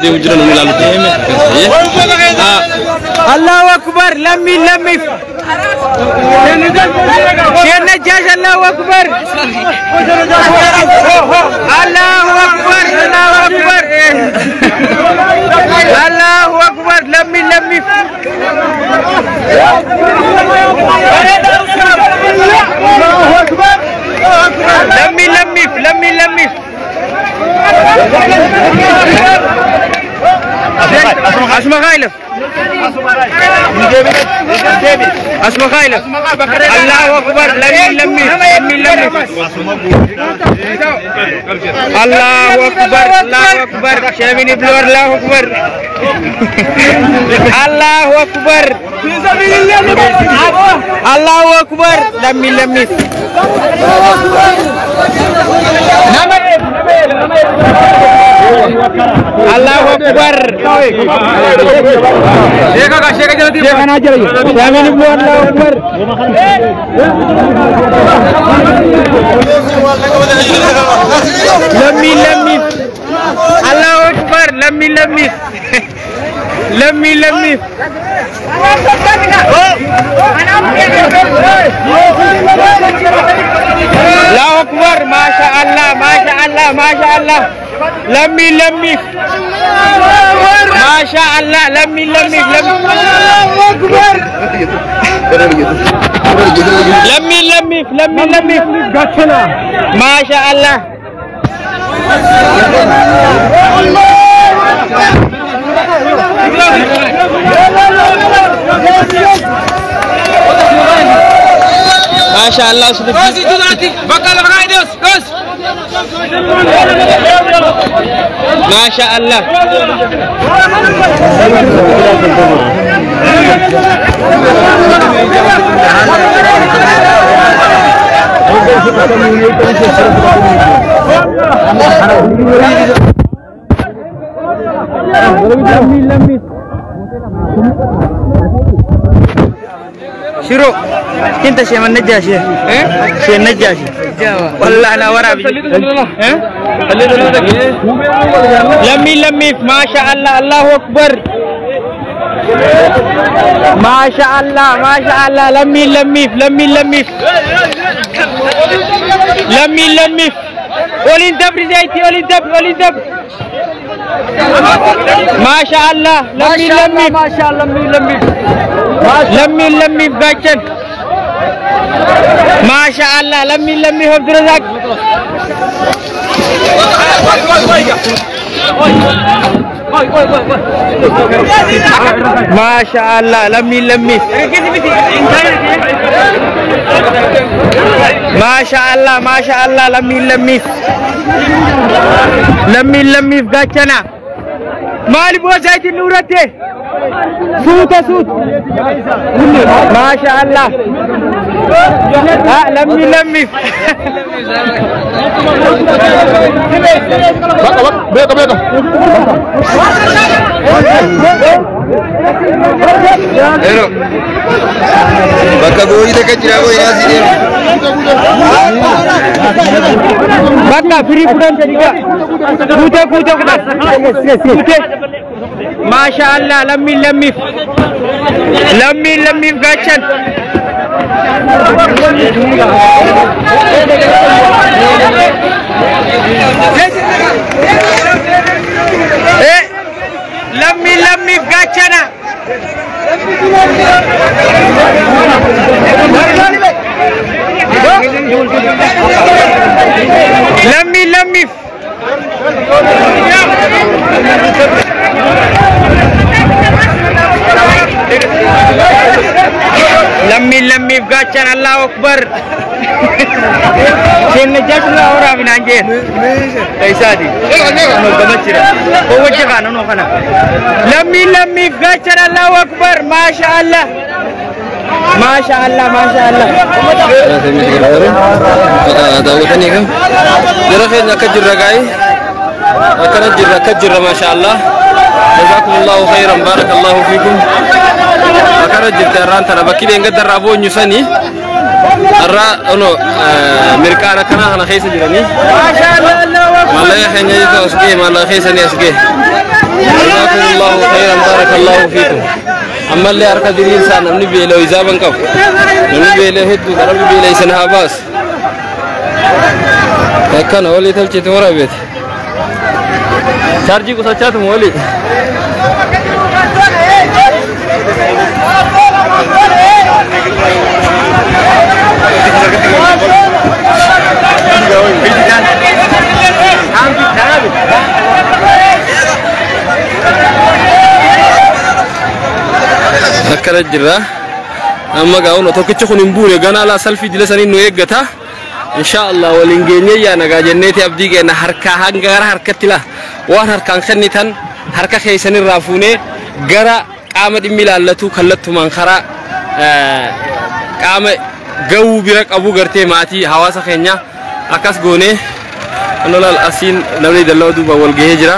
Deemu jira namni ilaalu. Allahu Akbar lammi lammi Sheikh Najash Allahu Akbar Allahu Akbar Allahu Akbar Allahu Akbar lammi lammi Allahu Akbar lammi lammi lammi lammi اسمع خايلف اسمع خايلف الله اكبر لمي لمي لمي لمي الله اكبر الله اكبر شامين بلور الله اكبر الله اكبر الله اكبر لمي لمي الله اكبر الله اكبر لمي لمي الله اكبر لمي لمي لمي لمي الله اكبر ما شاء الله ما شاء الله ما شاء الله لمي لمي ما شاء الله لمي لمي لمي الله اكبر لمي لمي لمي لمي ما شاء الله ما شاء الله ما شاء الله شروع انت شيء من النجاشي شيء النجاشي والله انا ورا لمي لمي ما شاء الله الله اكبر ما شاء الله ما شاء الله لمي لمي لمي لمي لمي لمي ولين دبر زيتي ولين دبر ولين دبر ما شاء الله لمي لمي ما شاء الله لمي لمي لمي لمي باكن ما شاء الله لمي لمي عبد الرزاق ما شاء الله لمي لمي ما شاء الله ما شاء الله لمي لمي لمي لمي باكنا مالي بوزايت النورته سوت سوت ما شاء الله لمي لمي Bakka free fudan tadiga kute kute kute Masha Allah lammi lammi lammi lammi gachan lammi lammi gachana lammi lammi lammi lammi gachan Allahu Akbar Shen jasna ora binanje kaisa di gamachira ko wajja kana no kana lammi lammi gachan Allahu Akbar masha Allah masha Allah masha Allah daawwatanii kam jara keenya akka jirra gaa'ee akkana jirra akka jirra masha Allah jazakumullahu khairan barakallahu fikum akkana jirta irraan tana bakki dheengadda irraa boonyu sanii irraa ono mirqaana kana kana keessa jiranii maallaqa keenya jechuun as ga'e maallaqa keessanii as ga'e. Jazakumullahu khairan barakallahu fiikum. Ammallee harka diriirsaa namni beela'u izaaban qabu. Namni beela'u hedduudha rabbi beela isin haa baasu. Akkana walii tolchite waraabeeti. Chaarjii qusachaatuma walii. Akkana jirra. Amma gaa'uun tokkichi kun hin buune ganaa laa salfii dila saniin nu eeggata. Insha Allah waliin geenye yaa nagaa jenneeti abdii keenya harkaa hanga gara harkatti laa waan harkaan kennitan harka keessanirraa fuunee gara qaama dhimmi ilaallatu kallattumaan karaa qaama ga'uu bira qabu gartee maatii hawaasa keenya akkas goonee lolaal asiin namni dallaa duuba wal gahee jira.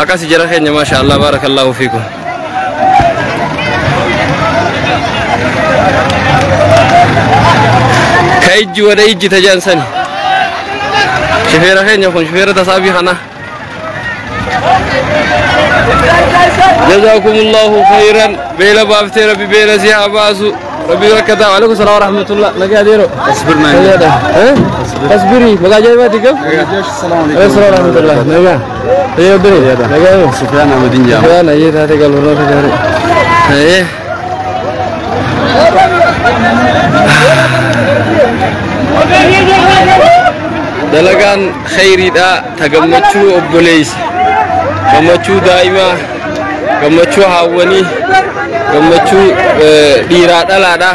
Akkas jara keenya maasha Allah barakallahu fiikum. Ka ijji wada ijji ta jaan sani. Shifeera keenya kun shifeera tasaabii kana. Jazakumullahu khairan. Beela baaftee rabbi beela si haa baasu. Rabbi barakataa. Waalaikum salaam warahmatullah. Nagaa adeero. اصبر معي. Asbirii maqaa ajaa'ibaati kam? السلام Waalaikum salaam warahmatullah. Nagaa. Ayyoo biri. Nagaa. سفيان احمدين جام. Waan ayyee taate galbarnoota gaarii. Ayyee. Dalagaan khayriidha ta gammachuu obboleessa. Gammachuu daa'imaa, gammachuu haawwanii, gammachuu dhiiraa dhalaadha.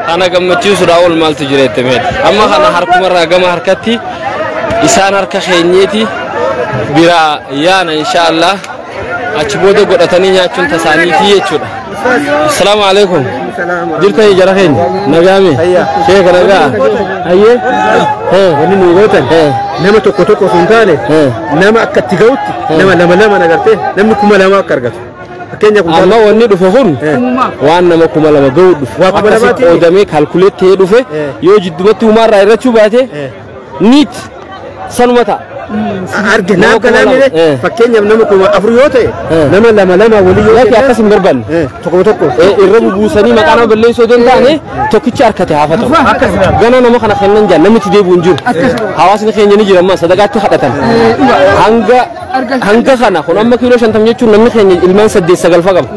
Kana gammachiisuudhaa ol maaltu jira itti meedha. Amma kana harkumarraa gama harkatti isaan harka keenyeeti biraa yaana insha Allah achi booda godhatanii nyaachuun tasaaniitii jechuudha. Assalaamu alaikum. Jirtanii jara keenya nagaame sheeka nagaa hayyee Wanni nu gootan nama tokko tokko osoo hin taane nama akka itti ga'utti nama lama lama nagartee namni 2000 akka argatu. Fakkeenya kun Amma wanni dhufe kun waan nama 2000 ga'u dhufe. Waa kuma Akkasi lamaati. qoodamee kaalkuleet ta'ee dhufe yoo jiddumatti humaarraa irrachuu baate niit sanuma ta'a. Arge Nama naaf kuma kanaa lama. mire fakkeenyaaf nama 4000 yoo ta'e nama lama lama walii yoo Lakki akkas hin barbaanne. Tokko tokko. Irra bubuusanii maqaa nama balleessuu osoo hin taane tokkichi harkate haa ta'u. Gana nama kana kennan jaan namni itti deebi'u hin jiru. Hawaasni keenya ni jira amma sadaqaatti kadhatan. Hanga hanga kana kun amma kiiloo 50 jechuun namni keenya ilmaan 8 9 fa qaba.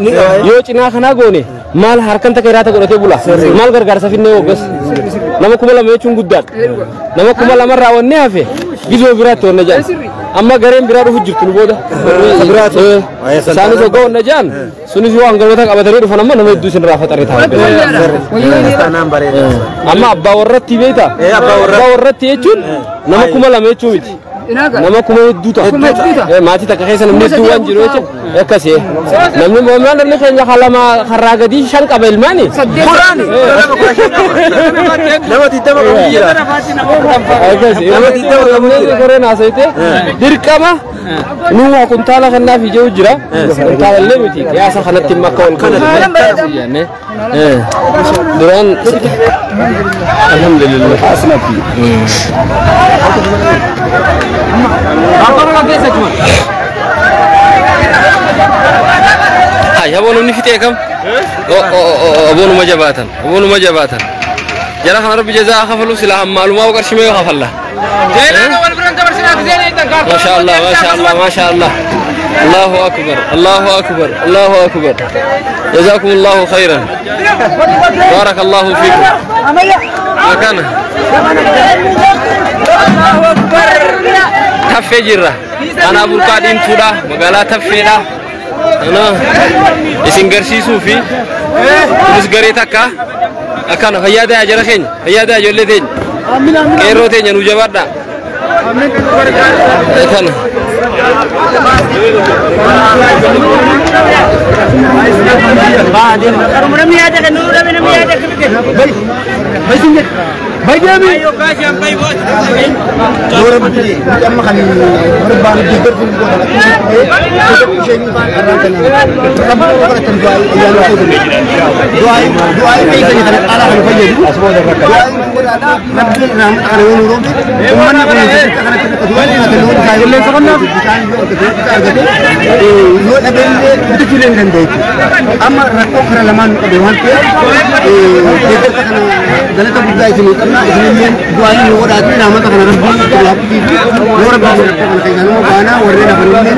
Yoo cinaa kanaa goone maal harkan takka hiraata godhatee bula. Maal gargaarsa finnee hoggas. Nama 2000 jechuun guddaadha. Nama 2000 irraa wanni hafe gizoo biraatti wanna jaan. Amma gareen biraa dhufu jirtu nu booda. Isaanis hoggaa wanna jaan sunis yoo hangaloota qabatanii dhufan amma nama hedduu isin irraa faxaree ta'a. Kanaan bareeda. Amma abbaa warratti beektaa? Abbaa warraa. Abbaa warratti jechuun nama 2000 jechuu miti. Nama kuma hedduu ta'a. Maatii takka keessa namni hedduu waan jiru jechuudha. Akkasii. Namni maal namni keenya lama karraa gadii 5 qaba ilmaani. Kuraani. Nama 20 qabu jira. Akkasii. Nama 20 qabu jira. Koreen haasa'ite dirqama nu waa kuntaala kanaaf ija'u jira. Kuntaala illee miti. Qiyaasa kanatti immoo akka wal qabu. Duraan alhamdulillah. Hai, aboon inni fixee kam? Aboonuma jabaatan, aboonuma jabaatan. Jara kana rabbi jazaa kafalu sila hammaalumaa qarshii meeqa kafalla? Masha Allah, masha Allah, masha Allah. Allahu akbar, Allahu akbar, Allahu akbar. Jazakumullahu khairan. Barakallahu fiikum. Makana. Taffee jirra. Ana burqaa diimtuudha, magaalaa taffeedha. Ana isin garsiisuu fi kunis garee takka akkana fayyaa ta'aa jara keenya, fayyaa ta'aa ijoollee teenya. Qeerroo teenya nu jabaadha. Kana. Amma rakkoo kara lamaan qabe waan ta'eef galata guddaa isinii qabna isinillee du'aa nu godhaati namoota kana rabbiin itti yoo rabbiin rakkoo kana keessaa nama baanaa warreen hafanillee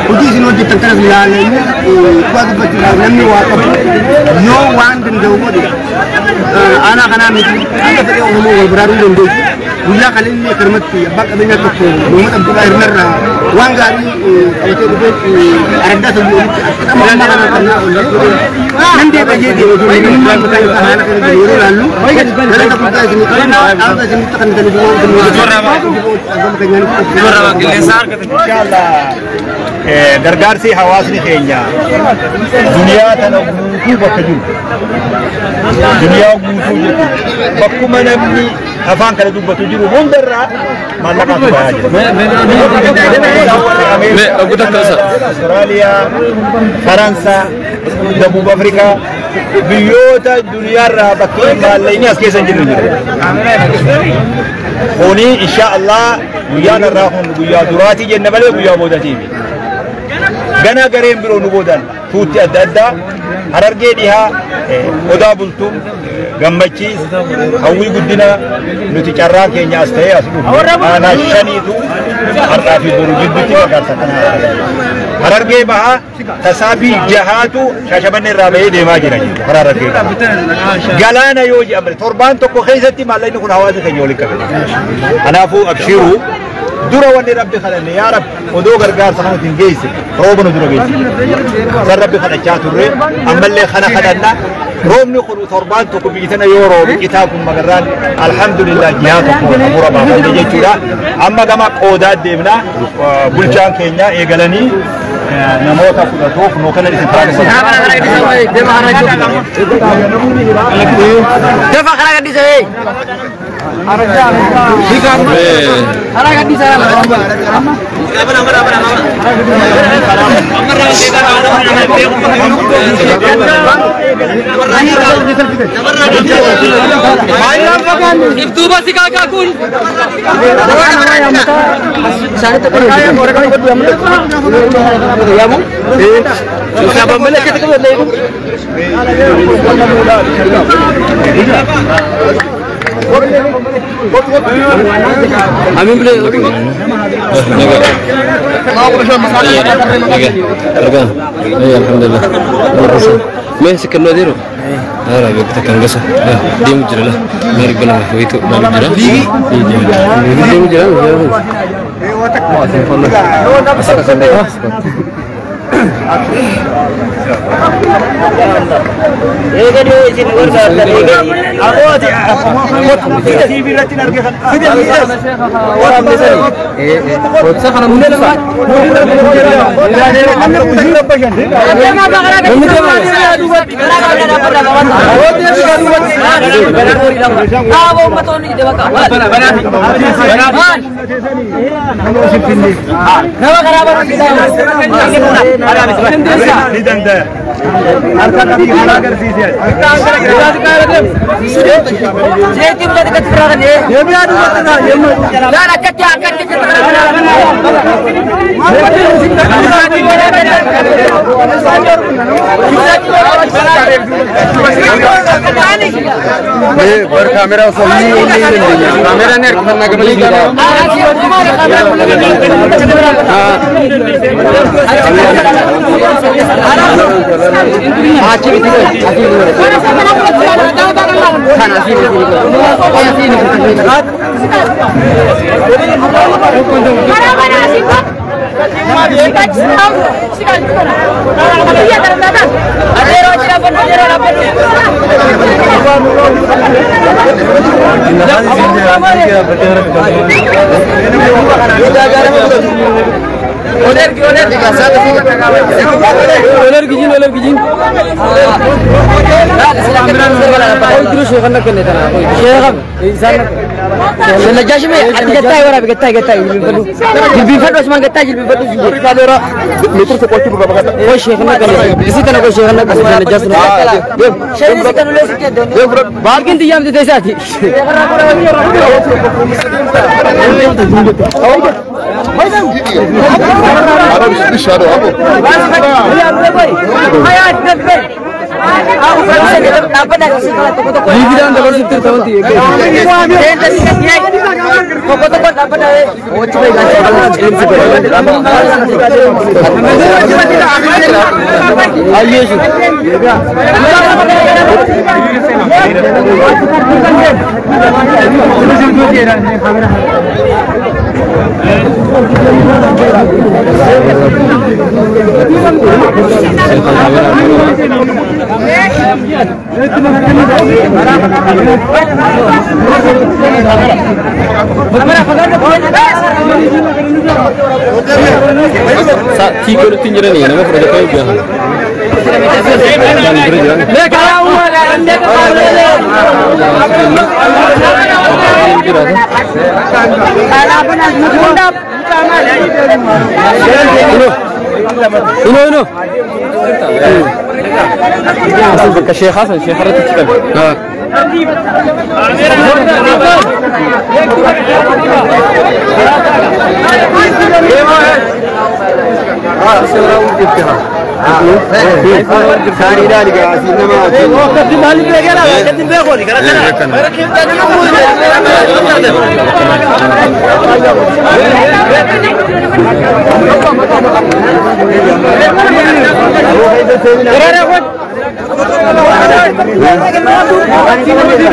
hojii isin hojjettan kanas ilaalanii dhugaa dubbachuudhaaf namni waa qabu yoo waan danda'u godhe aanaa kanaa miti hanga fedhee Oromoo wal baraaruu dandeessu guyyaa kanallee karmatti abbaa qabeenyaa tokko Muhammad Abdullaa Hirnarraa waan gaarii qabatee dhufee araddaa sadii olitti akka amma kana kan nan deebi'a jedhee namummaan mataa isaa haala kana jiru yeroo ilaallu galata guddaa isinii qabna dhaamsa isinitti kan isin Gargaarsi hawaasni keenya duniyaa tana guutuu bakka jiru duniyaa guutuu jechuudha bakkuma namni afaan kana dubbatu jiru hundarraa maallaqaatu bahaa jira. Austraaliyaa, Faransaa, Dabuub Afrikaa biyyoota duniyaarraa bakki maallaqni as keessa hin jirre jiru. Kuni insha Allah guyyaan irraa kun guyyaa duraatii jenna malee guyyaa boodatii miti. Gana gareen biroo nu boodan tuutti adda addaa Harargee dhihaa Odaa Bultuun Gammachiis hawwii guddina nuti carraa keenya as ta'ee as dhufu aanaa shaniitu har'aa fi boru jidduutti gargaarsa kana Harargee bahaa tasaabii jahaatu Shaashamannee irraa bahee deemaa jira jechuudha karaa Harargee bahaa. Galaana yoo jedhamne torbaan tokko keessatti maallaqni kun hawaasa keenya waliin qabate. Kanaafuu abshiruu dura wanni rabbi kadhanne yaa rabbi odoo gargaarsa kanatti hin geesse rooba nu dura geesse. San rabbi kadhachaa turre ammallee kana kadhanna roobni kun torbaan tokko biyyi tana yoo roobe citaa kun magarraan alhamdulillah jihaa tokko hafuura baafanne jechuudha. Amma gama qoodaa deemna bulchaan keenya eegalanii namoota fudhatuuf nuu kana isin Dafa karaa gaddisa ee. Karaa gaddisa. Iftuuba si kaakaa kun. Amin boleh. Alhamdulillah. Me sekenno diro. Ara be ta kangasa. Demu jira la. Mari bala itu malu jira. Demu jira. Kamera kamera الشيخ حسن الشيخ حرة الكتاب.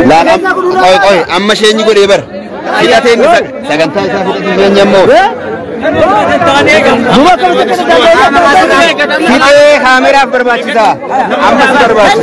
لا قوي قوي أما شيء يقول إبر فلاتين سكنتها فلاتين يمو فلاتين خامرة برباشة أما برباشة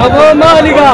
Abu Malika.